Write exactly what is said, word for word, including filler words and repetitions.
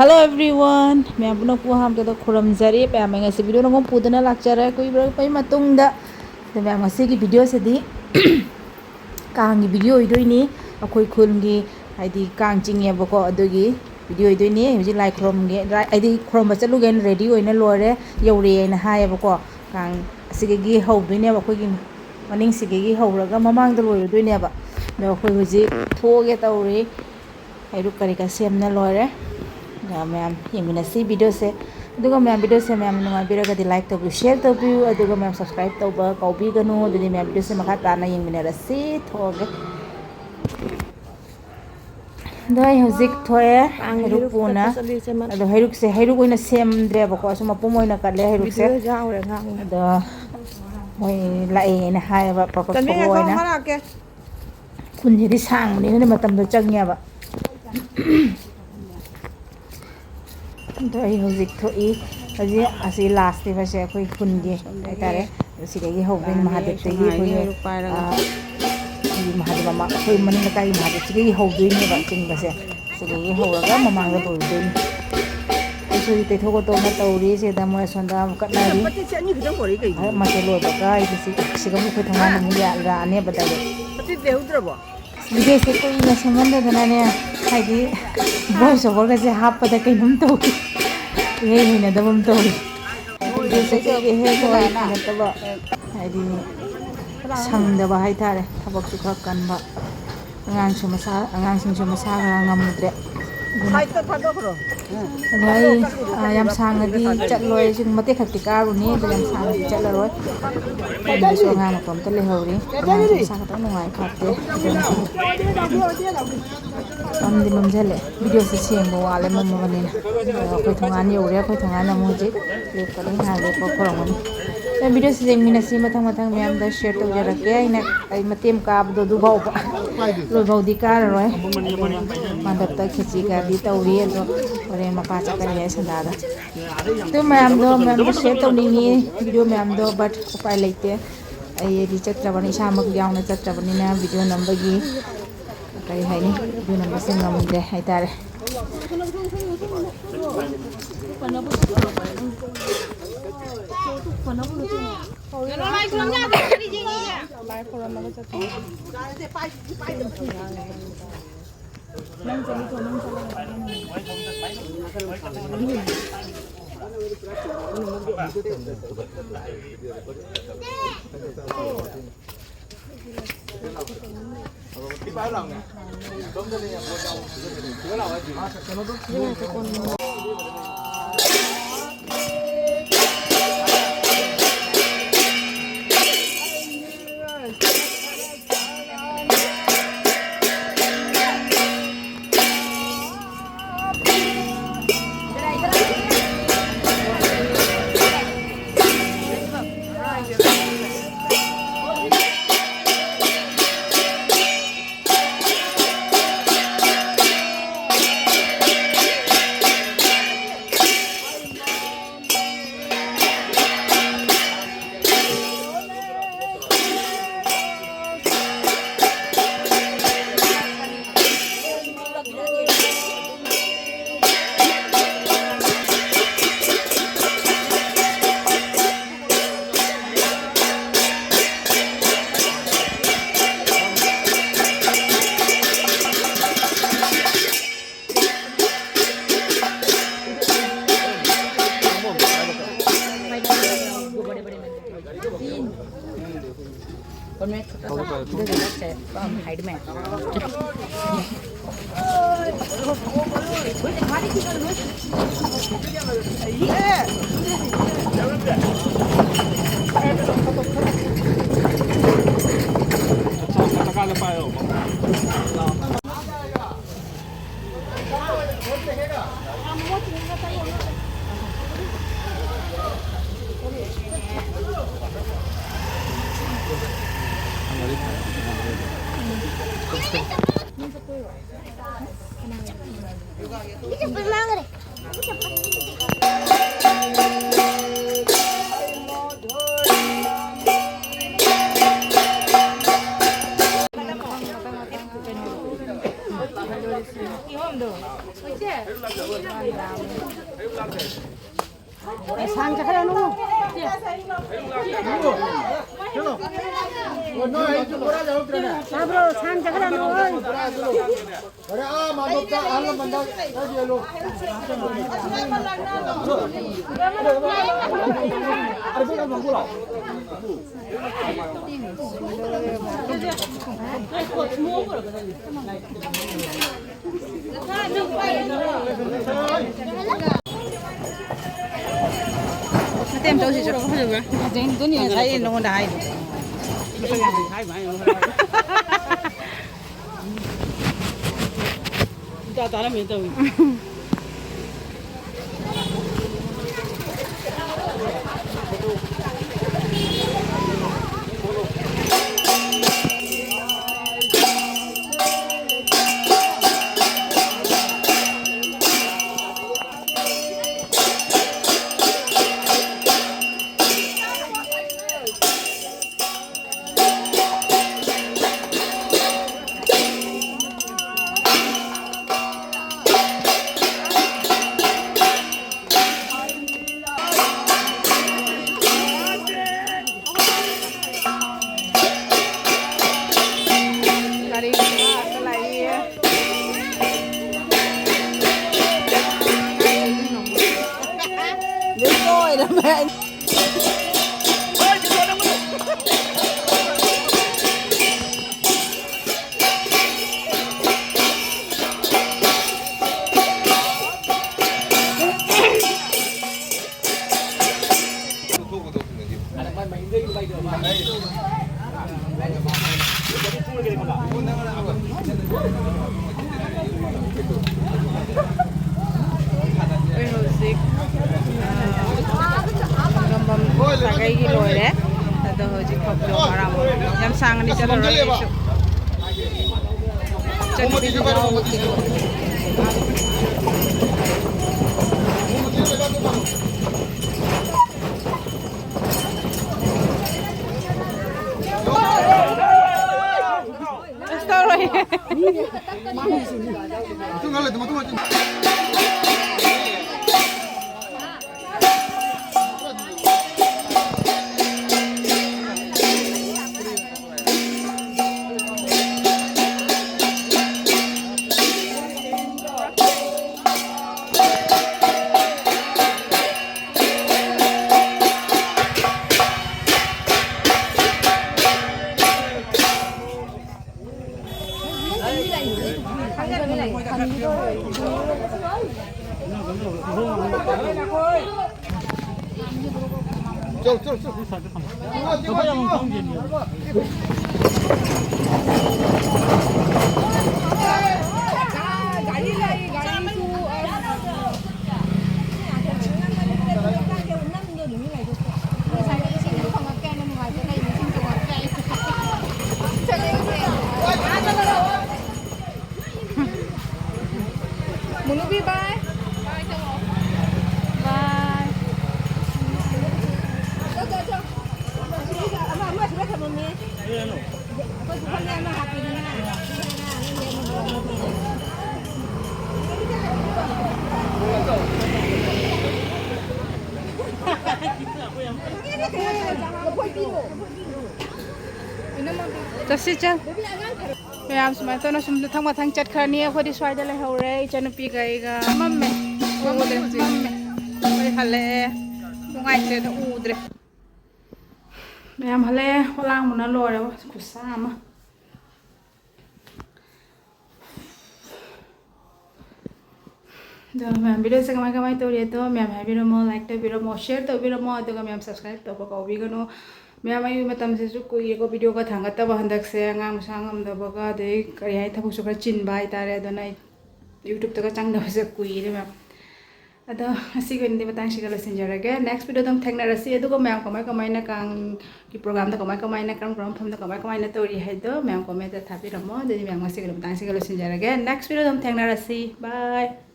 Hello everyone, ꯃꯌꯥꯝ ꯄꯨꯝꯅꯃꯛꯄꯨ ꯑꯍꯥꯟꯕꯗ ꯈꯨꯔꯨꯝꯖꯔꯤ꯫ ꯃꯌꯥꯝ ꯑꯩ ꯉꯁꯤ video ꯑꯃ ꯄꯨꯗꯨꯅ ꯂꯥꯛꯆꯔꯦ, ꯀꯨꯏꯔꯕꯩ ꯃꯇꯨꯡꯗ꯫ ꯑꯗꯣ ꯃꯌꯥꯝ, ꯉꯁꯤꯒꯤ video ꯁꯤꯗꯤ ꯀꯥꯡꯒꯤ video ꯑꯣꯏꯗꯣꯏꯅꯤ꯫ ꯑꯩꯈꯣꯏ ꯈꯨꯜꯒꯤ, ꯍꯥꯏꯗꯤ, ꯀꯥꯡ ꯆꯤꯡꯉꯦꯕꯀꯣ, ꯑꯗꯨꯒꯤ video ꯑꯣꯏꯗꯣꯏꯅꯤ꯫ ꯍꯧꯖꯤꯛ ꯂꯥꯏ ꯈꯨꯔꯨꯝꯒꯦ, ꯂꯥꯏ-, ꯍꯥꯏꯗꯤ, ꯈꯨꯔꯨꯝꯕ ꯆꯠꯂꯨꯒꯦꯅ ready ꯑꯣꯏꯅ ꯂꯣꯏꯔꯦ, ꯌꯧꯔꯦꯅ ꯍꯥꯏꯌꯦꯕꯀꯣ꯫ ꯀꯥꯡ ꯑꯁꯤꯗꯒꯤ ꯍꯧꯗꯣꯏꯅꯦꯕ, ꯑꯩꯈꯣꯏꯒꯤ ꯃꯅꯤꯡꯁꯤꯗꯒꯤ ꯍꯧꯔꯒ ꯃꯃꯥꯡꯗ ꯂꯣꯏꯔꯨꯗꯣꯏꯅꯦꯕ꯫ ꯑꯗꯣ ꯑꯩꯈꯣꯏ ꯍꯧꯖꯤꯛ ꯊꯣꯛꯑꯒꯦ ꯇꯧꯔꯤ꯫ ꯍꯩꯔꯨꯛ ꯀꯔꯤ ꯀꯔꯥ ꯁꯦꯝꯅ ꯂꯣꯏꯔꯦ꯫ ꯑꯗ ꯃꯌꯥꯝ ꯌꯦꯡꯃꯤꯟꯅꯁꯤ video ꯁꯦ꯫ ꯑꯗꯨꯒ ꯃꯌꯥꯝ, video ꯁꯦ ꯃꯌꯥꯝ ꯅꯨꯡꯉꯥꯏꯕꯤꯔꯒꯗꯤ like ꯇꯧꯕꯤꯌꯨ, share ꯇꯧꯕꯤꯌꯨ, ꯑꯗꯨꯒ ꯃꯌꯥꯝ subscribe ꯇꯧꯕ ꯀꯥꯎꯕꯤꯒꯅꯨ꯫ ꯑꯗꯨꯗꯤ ꯃꯌꯥꯝ, video ꯁꯦ ꯃꯈꯥ ꯇꯥꯅ ꯌꯦꯡꯃꯤꯟꯅꯔꯁꯤ꯫ ꯊꯣꯛꯑꯒꯦ꯫ ꯑꯗꯣ ꯑꯩ ꯍꯧꯖꯤꯛ ꯊꯣꯛꯑꯦ, ꯀꯥꯡꯒꯤ ꯍꯩꯔꯨꯛ ꯍꯩꯔꯨꯛ ꯄꯨꯅ꯫ ꯀꯠꯄ ꯆꯠꯂꯤ, ꯏꯆꯦꯃ꯫ ꯑꯗꯣ ꯍꯩꯔꯨꯛꯁꯦ, ꯍꯩꯔꯨꯛ ꯑꯣꯏꯅ ꯁꯦꯝꯗ꯭ꯔꯦꯕꯀꯣ, ꯑꯁꯨꯝ ꯃꯄꯨꯝ ꯑꯣꯏꯅ ꯀꯠꯂꯦ ꯍꯩꯔꯨꯛꯁꯦ꯫ Video ꯌꯥꯎꯔꯦ, ꯑꯉꯥꯡꯅ꯫ ꯑꯗꯣ ꯃꯣꯏ ꯂꯥꯛꯑꯦꯅ ꯍꯥꯏꯌꯦꯕ, ꯄ꯭ꯔꯣꯄꯣꯁ ꯆꯟꯕꯤ, ꯇꯧꯕ ꯉꯥꯏꯈꯣ, ꯑꯣꯏꯅ꯫ ꯑꯃ ꯂꯥꯛꯀꯦ꯫ ꯈꯨꯟꯁꯤꯗꯤ ꯁꯥꯡꯕꯅꯤꯅ ꯃꯇꯝꯗꯣ ꯆꯪꯉꯦꯕ꯫ ꯑꯗꯣ ꯑꯩ ꯍꯧꯖꯤꯛ ꯊꯣꯛꯏ꯫ ꯍꯧꯖꯤꯛ ꯑꯁꯤ last ꯅꯦꯕꯁꯦ, ꯑꯩꯈꯣꯏ ꯈꯨꯟꯒꯤ ꯍꯥꯏꯇꯥꯔꯦ꯫ ꯑꯗꯣ ꯁꯤꯗꯒꯤ ꯍꯧꯗꯣꯏꯅꯤ ꯃꯍꯥꯗꯦꯕꯇꯒꯤ ꯑꯩꯈꯣꯏꯒꯤ, ꯑ, ꯑꯩꯈꯣꯏꯒꯤ ꯃꯍꯥꯗꯦꯕ ꯑꯃ, ꯑꯩꯈꯣꯏ ꯃꯅꯤꯡ ꯂꯩꯀꯥꯏꯒꯤ ꯃꯍꯥꯗꯦꯕꯁꯤꯗꯒꯤ ꯍꯧꯗꯣꯏꯅꯦꯕ ꯆꯤꯡꯕꯁꯦ꯫ ꯁꯤꯗꯒꯤ ꯍꯧꯔꯒ ꯃꯃꯥꯡꯗ ꯂꯣꯏꯗꯣꯏꯅꯤ꯫ ꯑꯩꯁꯨ ꯍꯧꯖꯤꯛ ꯇꯩꯊꯣꯛ ꯈꯣꯠꯇꯣꯛꯅ ꯇꯧꯔꯤ꯫ ꯁꯤꯗ ꯃꯣꯏ ꯑꯁꯣꯝꯗ ꯑꯃꯨꯛ ꯀꯠꯅꯔꯤ꯫ ꯃꯇꯦꯛꯁꯦ ꯑꯅꯤ ꯈꯛꯇꯪ ꯄꯣꯔꯛꯏ ꯀꯩꯒꯤꯅꯣ? ꯃꯇꯦꯛ ꯂꯣꯏꯕꯒ ꯑꯩꯗꯤ ꯁꯤ, ꯁꯤꯒ ꯑꯩꯈꯣꯏ ꯊꯣꯡꯒꯥꯟꯗ ꯑꯃꯨꯛ ꯌꯥ-, ꯂꯥꯛꯑꯅꯦꯕ direct꯫ ꯃꯇꯦꯛ ꯂꯩꯍꯧꯗ꯭ꯔꯕꯣ? Video ꯁꯦ ꯀꯨꯏꯅ ꯁꯦꯝꯍꯟꯗꯗꯅꯅꯦ, ꯍꯥꯏꯗꯤ voice over ꯒꯁꯦ ꯍꯥꯞꯄꯗ ꯀꯩꯅꯣꯝ ꯇꯧꯏ, ꯏꯍꯩ ꯍꯩꯅꯗꯕ ꯑꯃ ꯇꯧꯏ꯫ Video ꯁꯦ ꯀꯨꯏꯔꯦ ꯍꯦ ꯊꯣꯏ ꯊꯥꯒꯠꯇꯕ, ꯍꯥꯏꯗꯤ ꯁꯪꯗꯕ ꯍꯥꯏꯇꯥꯔꯦ, ꯊꯕꯛꯁꯨ ꯈꯔ ꯀꯟꯕ, ꯑꯉꯥꯡꯁꯨ ꯃꯁꯥ, ꯑꯉꯥꯡꯁꯤꯡꯁꯨ ꯃꯁꯥ ꯈꯔ ꯉꯝꯗ꯭ꯔꯦ꯫ ꯑꯗꯨꯅ ꯑꯗꯣ ꯑꯩ, ꯑ, ꯌꯥꯝ ꯁꯥꯡꯅꯗꯤ ꯆꯠꯂꯣꯏ, ꯁꯨꯝ ꯃꯇꯦꯛ ꯈꯛꯇꯤ ꯀꯥꯔꯨꯅꯤ, ꯑꯗꯣ ꯌꯥꯝ ꯁꯥꯡꯅꯗꯤ ꯆꯠꯂꯔꯣꯏ꯫ ꯌꯨꯝꯗꯁꯨ ꯑꯉꯥꯡ ꯃꯇꯣꯝꯇ ꯂꯩꯍꯧꯔꯤ, ꯑꯉꯥꯡꯁꯨ ꯃꯁꯥ ꯈꯤꯇꯪ ꯅꯨꯡꯉꯥꯏ ꯐꯠꯇꯦ꯫ ꯃꯝꯗꯤ ꯃꯝꯁꯤꯜꯂꯦ, video ꯁꯦ ꯁꯦꯡꯕ ꯋꯥꯠꯂꯦ ꯃꯝꯃꯕꯅꯤꯅ꯫ ꯑꯗꯣ ꯑꯩꯈꯣꯏ ꯊꯣꯡꯒꯥꯟ ꯌꯧꯔꯦ, ꯑꯩꯈꯣꯏ ꯊꯣꯡꯒꯥꯟꯗ ꯑꯃꯨꯛ ꯍꯧꯖꯤꯛ ꯂꯦꯞꯀꯅꯤ, ꯉꯥꯏꯍꯥꯛ ꯂꯦꯞꯄ ꯈꯣꯏꯔꯝꯒꯅꯤ꯫ ꯑꯗꯣ video ꯁꯦ ꯌꯦꯡꯃꯤꯟꯅꯁꯤ, ꯃꯊꯪ ꯃꯊꯪ ꯃꯌꯥꯝꯗ share ꯇꯧꯖꯔꯛꯀꯦ꯫ ꯑꯩꯅ, ꯑꯩ ꯃꯇꯦꯛ ꯀꯥꯕꯗꯣ ꯑꯗꯨ ꯐꯥꯎꯕ ꯂꯣꯏꯐꯥꯎꯗꯤ ꯀꯥꯔꯔꯣꯏ꯫ ꯑꯗꯨꯒ ꯃꯟꯗꯞꯇ ꯈꯦꯆꯤ ꯀꯌꯥꯗꯤ ꯇꯧꯔꯤ, ꯑꯗꯣ ꯍꯣꯔꯦꯟ ꯃꯄꯥ ꯆꯠꯀꯅꯤ ꯑꯩ ꯁꯟꯗꯥꯗ꯫ ꯑꯗꯨ ꯃꯌꯥꯝꯗꯣ, ꯃꯌꯥꯝꯗꯣ share ꯇꯧꯅꯤꯡꯉꯤ video ꯃꯌꯥꯝꯗꯣ, but ꯎꯄꯥꯏ ꯂꯩꯇꯦ꯫ ꯑꯩꯗꯤ ꯆꯠꯇ꯭ꯔꯕꯅꯤ, ꯏꯁꯥꯃꯛ ꯌꯥꯎꯅ ꯆꯠꯇ꯭ꯔꯕꯅꯤꯅ video ꯅꯝꯕꯒꯤ, ꯀꯔꯤ ꯍꯥꯏꯅꯤ, video ꯅꯝꯕꯁꯦ ꯉꯝꯗ꯭ꯔꯦ ꯍꯥꯏꯇꯥꯔꯦ꯫ ꯀꯩꯅꯣ, ꯂꯥꯏ ꯈꯨꯔꯨꯝ ꯌꯥꯗ꯭ꯔꯣ? ꯂꯥꯏ ꯈꯨꯔꯨꯝꯃꯒ ꯆꯠꯄ꯫ ꯅꯪ ꯆꯠꯂꯨ, ꯅꯪ ꯆꯠꯂꯨ꯫ ꯀꯤꯍꯣꯝꯗꯣ꯫ ꯍꯣꯏ, ꯏꯆꯦ꯫ ꯁꯥꯡ ꯆꯠꯈ꯭ꯔꯅꯨ꯫ ꯆꯠꯂꯣ꯫ ꯑꯣ, ꯅꯣꯏ ꯑꯩꯁꯨ ꯕꯣꯔꯥ ꯌꯥꯎꯔꯛꯇ꯭ꯔꯦꯅꯦ꯫ ꯇꯥꯕ꯭ꯔꯣ? ꯁꯥꯡ ꯆꯠꯈ꯭ꯔꯅꯨ, ꯍꯣꯏ꯫ ꯐꯔꯦ, ꯑꯥ ꯃꯥꯅꯣꯛꯇ ꯑꯍꯜ ꯂꯃꯟꯗ ꯈꯔ ꯌꯦꯜꯂꯨ꯫ ꯃꯇꯦꯛ ꯑꯃ ꯇꯧꯁꯤꯁꯨ꯫ ꯉꯁꯥꯏ ꯅꯉꯣꯟꯗ ꯍꯥꯏꯗꯣ꯫ ꯏꯇꯥ ꯇꯥꯔꯝꯃꯦ ꯇꯧꯏ꯫ ꯒꯥꯔꯤ ꯉꯥꯛꯇ ꯂꯥꯛꯏꯌꯦ꯫ ꯂꯣꯏ ꯂꯣꯏꯔꯝꯃꯦ꯫ ꯑꯩꯈꯣꯏ ꯍꯧꯖꯤꯛ, ꯑ, ꯁꯪꯒꯝꯕꯝ ꯁꯥꯒꯩꯒꯤ ꯂꯣꯏꯔꯦ꯫ ꯑꯗꯣ ꯍꯧꯖꯤꯛ ꯈꯣꯡꯖꯣꯝ ꯍꯔꯥꯎ ꯌꯥꯝ ꯁꯥꯡꯅꯗꯤ ꯆꯠꯂꯔꯣꯏ ꯑꯩꯁꯨ꯫ ꯆꯠꯄꯗꯤ ꯌꯥꯎꯔꯨꯈꯤꯅꯤ꯫ ꯑꯁ, ꯇꯧꯔꯣꯏ꯫ ꯃꯇꯨꯡ ꯍꯜꯂꯗꯤ, ꯃꯇꯨꯡ ꯍꯜꯂꯗꯤ꯫ चल, चल, चल। ꯃꯨꯅꯨꯕꯤ, bye꯫ Bye꯫ ꯑꯃ, ꯑꯃ ꯁꯤꯗ ꯊꯝꯃꯝꯃꯦ꯫ ꯑꯩꯈꯣꯏ ꯄꯨꯈꯝꯗ ꯑꯃ ꯍꯥꯞꯄꯤꯗꯅ꯫ ꯆꯠꯁꯤ, ꯆꯠ꯫ ꯃꯌꯥꯝ ꯁꯨꯃꯥꯏꯅ ꯇꯧꯅ ꯁꯨꯝ ꯃꯊꯪ ꯃꯊꯪ ꯆꯠꯈ꯭ꯔꯅꯤ꯫ ꯑꯩꯈꯣꯏꯗꯤ ꯁ꯭ꯋꯥꯏꯗ ꯂꯩꯍꯧꯔꯦ, ꯏꯆꯟꯅꯨꯄꯤꯒ ꯑꯩꯒ꯫ ꯃꯝꯃꯦ꯫ ꯎꯗ꯭ꯔꯦ꯫ ꯃꯝꯃꯦ꯫ ꯑꯩꯈꯣꯏ ꯍꯜꯂꯛꯑꯦ꯫ ꯅꯨꯡꯉꯥꯏꯇ꯭ꯔꯦꯗ, ꯎꯗ꯭ꯔꯦ꯫ ꯃꯌꯥꯝ ꯍꯜꯂꯛꯑꯦ꯫ ꯈꯣꯂꯥꯡꯕꯅ ꯂꯣꯏꯔꯦ꯫ ꯈꯨꯠꯁꯥ ꯑꯃ꯫ ꯑꯗꯣ ꯃꯌꯥꯝ videoꯁꯦ ꯀꯃꯥꯏ ꯀꯃꯥꯏ ꯇꯧꯔꯤ ꯑꯗꯣ ꯃꯌꯥꯝ ꯍꯥꯏꯕꯤꯔꯝꯃꯣ, like ꯇꯧꯕꯤꯔꯝꯃꯣ, share ꯇꯧꯕꯤꯔꯝꯃꯣ, ꯑꯗꯨꯒ ꯃꯌꯥꯝ subscribe ꯇꯧꯕ ꯀꯥꯎꯕꯤꯒꯅꯨ꯫ ꯃꯌꯥꯝ ꯑꯩ ꯃꯇꯝꯁꯤꯁꯨ ꯀꯨꯏꯔꯦꯀꯣ videoꯒ ꯊꯥꯡꯒꯠꯇꯕ, ꯍꯟꯗꯛꯁꯦ ꯑꯉꯥꯡ ꯃꯁꯥ ꯉꯝꯗꯕꯒ ꯑꯗꯩ ꯀꯔꯤ ꯍꯥꯏ ꯊꯕꯛꯁꯨ ꯈꯔ ꯆꯤꯟꯕ ꯍꯥꯏꯇꯥꯔꯦ, ꯑꯗꯨꯅ ꯑꯩ YouTubeꯇꯒ ꯆꯪꯗꯕꯁꯦ ꯀꯨꯏꯔꯦ ꯃꯌꯥꯝ꯫ ꯑꯗꯣ ꯉꯁꯤꯒꯤ ꯑꯣꯏꯅꯗꯤ ꯃꯇꯥꯡꯁꯤꯒ ꯂꯣꯏꯁꯤꯟꯖꯔꯒꯦ꯫ Next videoꯗ ꯑꯃꯨꯛ ꯊꯦꯡꯅꯔꯁꯤ꯫ ꯑꯗꯨꯒ ꯃꯌꯥꯝ ꯀꯃꯥꯏ ꯀꯃꯥꯏꯅ ꯀꯥꯡꯒꯤ programꯗ ꯀꯃꯥꯏ ꯀꯃꯥꯏꯅ, ꯀꯔꯝ ꯀꯔꯝꯕ ꯃꯐꯝꯗ ꯀꯃꯥꯏ ꯀꯃꯥꯏꯅ ꯇꯧꯔꯤ ꯍꯥꯏꯗꯣ ꯃꯌꯥꯝ commentꯇ ꯊꯥꯕꯤꯔꯝꯃꯣ꯫ ꯑꯗꯨꯗꯤ ꯃꯌꯥꯝ ꯉꯁꯤꯒꯤ ꯃꯇꯥꯡꯁꯤꯒ ꯂꯣꯏꯁꯤꯟꯖꯔꯒꯦ꯫ Next videoꯗ ꯑꯃꯨꯛ ꯊꯦꯡꯅꯔꯁꯤ꯫ Bye꯫